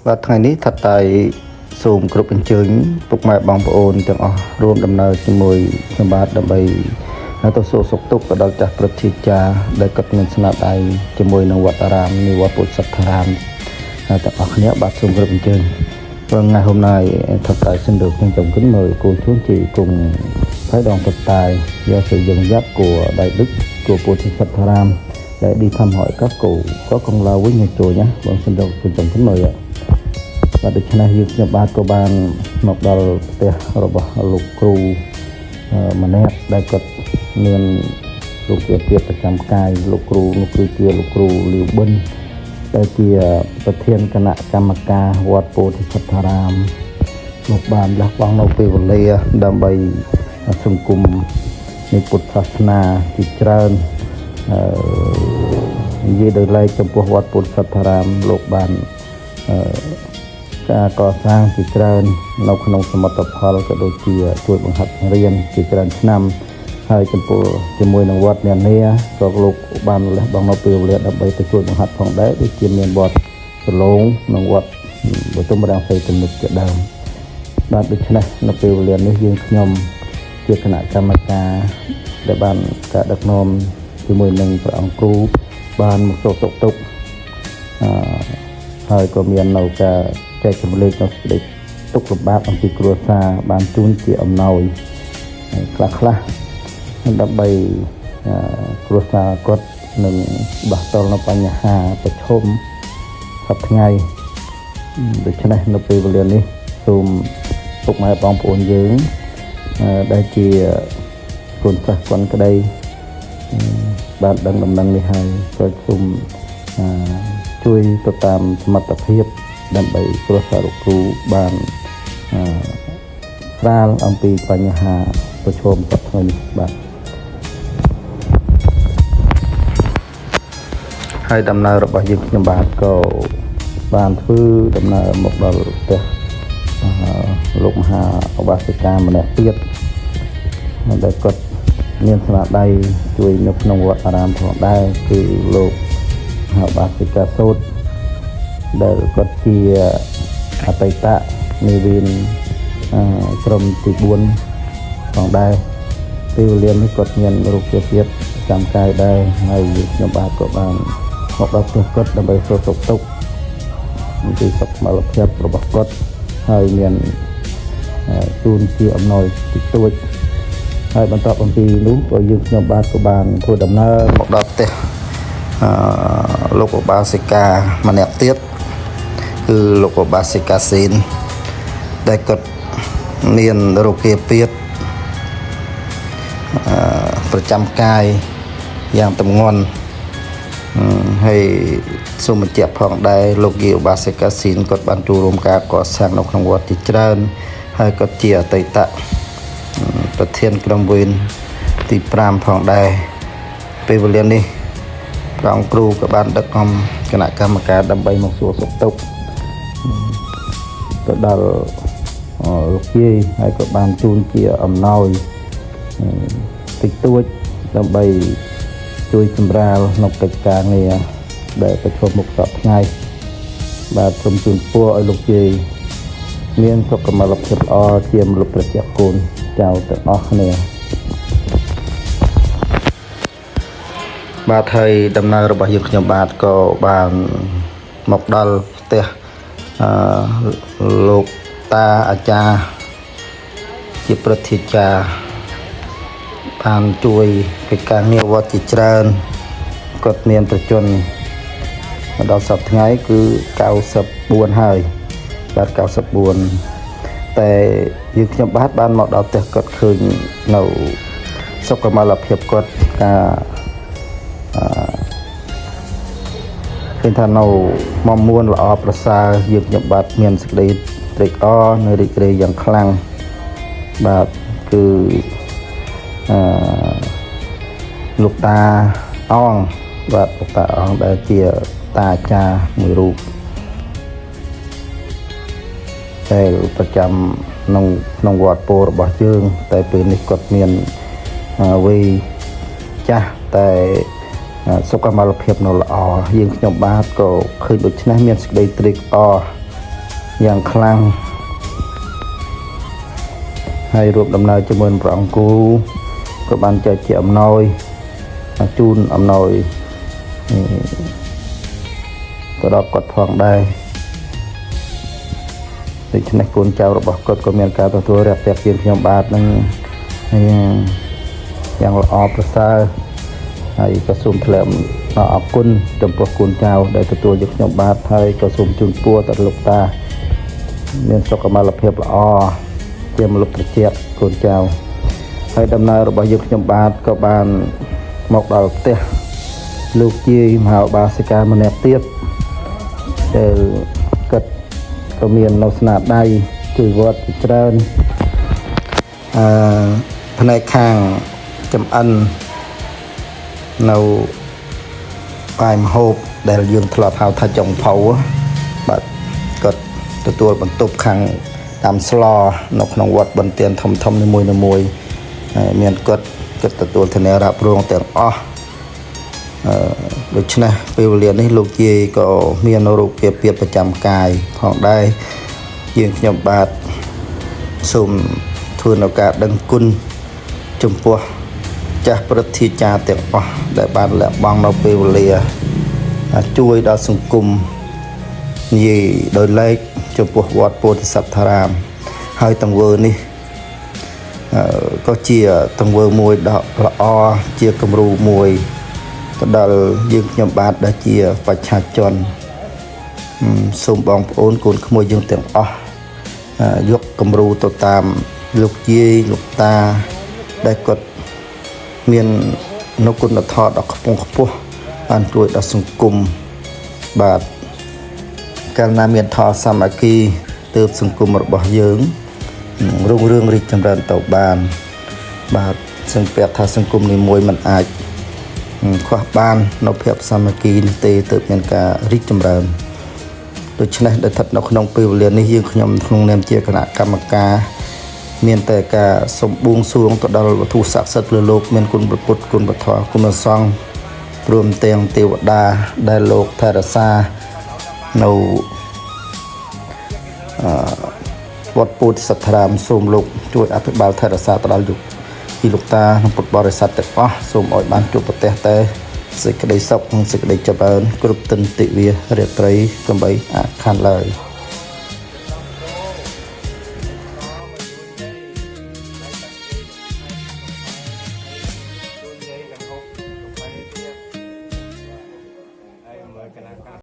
បាទថ្ងៃនេះថាតៃសូមគ្រប់អញ្ជើញពុកម៉ែបងប្អូនទាំងអស់រួមដំណើរជាមួយខ្ញុំបាទដើម្បីទៅសួរសុខទុក្ខទៅដល់ចាស់ព្រឹទ្ធាចារ្យដែលគាត់មានស្នាដៃជាមួយនឹងវត្តអារាមនៃវត្តពុទ្ធសត្ថារាមទាំងអស់គ្នាបាទសូមគ្រប់អញ្ជើញ Vâng, ngày hôm nay Thật Tài xin được trân trọng kính mời cô chú anh chị cùng phái đoàn Thật Tài do sự dẫn dắt của Đại Đức của Bodhisattva để đi thăm hỏi các cụ có công lao với nhà chùa nhé. Vâng, xin được trân trọng kính mời ạ. បាទដូច្នេះយើងខ្ញុំបាទក៏បានមកដល់ផ្ទះរបស់លោកគ្រូអឺម្នាក់ដែលគាត់មានលោកជាទៀតប្រចាំកាយលោកគ្រូនោះគឺជាលោកគ្រូលាវបិនដែលជាប្រធានគណៈកម្មការវត្តពោធិសត្ថារាមលោកបានលះបង់នៅពេលវេលាដើម្បីសង្គមនៃពុទ្ធសាសនាជាច្រើនអឺនិយាយដោយឡែកចំពោះវត្តពុទ្ធសត្ថារាមលោកបានអឺ ការកសាងជាច្រើននៅក្នុងសមិទ្ធផលក៏ដូចជាជួយបង្ហាត់បង្រៀនជាច្រើនឆ្នាំហើយចំពោះជាមួយនឹងវត្តនានាក៏លោកបានលះបង់នៅពេលវេលាដើម្បីទៅជួយបង្ហាត់ផងដែរដូចជាមានវត្តប្រឡងនិងវត្តបទុមរាំងសីទំនុកជាដើមបាទដូច្នេះនៅពេលវេលានេះយើងខ្ញុំជាគណៈកម្មការដែលបានការដឹកនាំជាមួយនឹងព្រះអង្គគ្រូបានមកសួរសុខទុក្ខអឺ ហើយក៏មាននៅការចែករំលែកនៅសេចក្តីទុក្ខលំបាកអំពីគ្រួសារបានជូនជាអំណោយខ្លះខ្លះៗដើម្បីអឺគ្រួសារគាត់នឹងដោះតល់នៅបញ្ហាប្រឈមសប្តាហ៍ថ្ងៃដូច្នេះនៅពេលវេលានេះសូមពុកម៉ែបងប្អូនយើងអឺដែលជាកូនសិស្សគាត់ក្តីអឺបានដឹងដំណឹងនេះហើយក៏សូមអឺ ជួយទៅតាមសមត្ថភាពដើម្បីគ្រួសារលោកគ្រូបានអឺស្រាលអំពីបញ្ហាប្រឈមសប្តាហ៍ថ្ងៃនេះបាទហើយដំណើររបស់យើងខ្ញុំបាទក៏បានធ្វើដំណើរមកដល់ផ្ទះអឺលោកមហាឧបាសិកាម្នាក់ទៀតដែលគាត់មានស្នាដៃជួយនៅក្នុងវត្តអារាមផងដែរគឺលោកមហាឧបាសិកាសូត្រ ដែលគាត់ជាអតីតនាវីនអឺក្រុមទី4ផងដែរពេលវេលានេះគាត់មានរោគជាទៀតចាំកាយដែរហើយខ្ញុំបាទក៏បានមកដល់ផ្ទះគាត់ដើម្បីសួរសុខទុក្ខអំពីសុខភាពរបស់គាត់ហើយមានជូនជាអំណោយតិចតួចហើយបន្ទាប់អំពីនោះក៏យើងខ្ញុំបាទក៏បានធ្វើដំណើរមកដល់ផ្ទះអឺលោកឧបាសិកាម្នាក់ទៀត គឺលោកឧបាសិកាស៊ីនដែលគាត់មានរោគាពៀតអឺប្រចាំកាយយ៉ាងទម្ងន់អឺហើយសូមបញ្ជាក់ផងដែរលោកយាយឧបាសិកាស៊ីនគាត់បានចូលរួមការកសាងនៅក្នុងវត្តជាច្រើនហើយគាត់ជាអតីតប្រធានក្រុមវេនទី5ផងដែរពេលវេលានេះព្រះអង្គគ្រូក៏បានដឹកនាំគណៈកម្មការដើម្បីមកសួរសុខទុក្ខ ទៅដល់លោកយាយហើយក៏បានជូនជាអំណោយតិចតួចដើម្បីជួយសម្រាលក្នុងកិច្ចការងារដែលប្រឈមមុខសពថ្ងៃបាទសូមជូនពរឲ្យលោកយាយមានសុខុមាលភាពល្អជាមលុបប្រជាកូនចៅទាំងអស់គ្នាបាទហើយដំណើររបស់យើងខ្ញុំបាទក៏បានមកដល់ផ្ទះអឺលោកតាអាចារ្យជាព្រឹទ្ធាចារ្យបានជួយកិច្ចការងារវត្តជាច្រើនគាត់មានប្រជជនមកដល់សប្តាហ៍ថ្ងៃគឺ94ហើយបាទ94តែយើងខ្ញុំបាទបានមកដល់ផ្ទះគាត់ឃើញនៅសុខុមាលភាពគាត់ការឃើញថានៅមមួនល្អប្រសើរយើងខ្ញុំបាទមានសេចក្តីត្រេកអរនៅរីករាយយ៉ាងខ្លាំងបាទគឺអឺលោកតាអងបាទលោកតាអងដែលជាតាអាចារ្យមួយរូបដែលប្រចាំក្នុងក្នុងវត្តពោរបស់យើងតែពេលនេះគាត់មានវ័យចាស់តែសុខុមាលភាពនៅល្អយើងខ្ញុំបាទក៏ឃើញដូច្នេះមានសេចក្តីត្រេកអរ យ៉ាងខ្លាំងហើយរួមដំណើរជាមួយនឹងព្រះអង្គគូក៏បានចែកជាអំណោយជូនអំណោយទៅដល់គាត់ផងដែរដូច្នេះកូនចៅរបស់គាត់ក៏មានការទទួលរាក់ទាក់ជាងខ្ញុំបាទនឹងយ៉ាងល្អប្រសើរហើយក៏សូមថ្លែងអរគុណចំពោះកូនចៅដែលទទួលយកខ្ញុំបាទហើយក៏សូមជូនពរដល់លោកតាមានសុខុមាលភាពល្អជាមលុបត្រជាក់កូនចៅហើយដំណើររបស់យើងខ្ញុំបាទក៏បានមកដល់ផ្ទះលោកជាយមហាឧបាសិកាម្នាក់ទៀតដែលគាត់ក៏មាននៅស្នាដៃជួយវត្តជាច្រើនអឺផ្នែកខាងចំអិននៅបាយម្ហូបដែលយើងធ្លាប់ហៅថាចុងភៅបាទគាត់ទទួលបន្ទប់ខាងតាមស្លនៅក្នុងវត្តបន្ទានធំធំនីមួយៗហើយមានគាត់គាត់ទទួលធានារ៉ាប់រងទាំងអស់ដូច្នេះពេលវេលានេះលោកយាយក៏មានរោគគាពៀតប្រចាំកាយផងដែរយើងខ្ញុំបាទសូមធ្វើនៅការដឹងគុណចំពោះចាស់ព្រឹទ្ធាចារ្យទាំងអស់ដែលបានលះបង់នៅពេលវេលាជួយដល់សង្គមនិយាយដោយឡែកចំពោះវត្តពោធិសត្ថារាមហើយទង្វើនេះក៏ជាទង្វើមួយដ៏ល្អជាគំរូមួយទៅដល់យើងខ្ញុំបាទដែលជាបច្ឆាជនសូមបងប្អូនកូនក្មួយយើងទាំងអស់យកគំរូទៅតាមលោកយាយលោកតាដែលគាត់មាននូវគុណធម៌ដ៏ខ្ពង់ខ្ពស់បានជួយដល់សង្គមបាទកាលណាមានធម៌សាមគ្គីទើបសង្គមរបស់យើងរុងរឿងរីកចម្រើនទៅបានបាទសង្កេតថាសង្គមនីមួយមិនអាចខ្វះបាននៅភាពសាមគ្គីនេះទេទើបមានការរីកចម្រើនដូច្នេះដែលស្ថិតនៅក្នុងពេលវេលានេះយើងខ្ញុំក្នុងនាមជាគណៈកម្មការមានតែការសូមបួងសួងទៅដល់វត្ថុស័ក្តិសិទ្ធិលើលោកមានគុណព្រះពុទ្ធគុណព្រះធម៌គុណព្រះសង្ឃព្រមទាំងទេវតាដែលលោកថែរក្សានៅវត្តពោធិសត្ថារាមសូមលោកជួយអភិបាលថែរក្សាទៅដល់យុគពីលោកតានិងពុទ្ធបរិស័ទទាំងអស់សូមឲ្យបានជួបប្រទះតែសេចក្តីសុខនិងសេចក្តីចម្រើនគ្រប់ទិនទិវារាត្រីកុំបីអាខានឡើយ។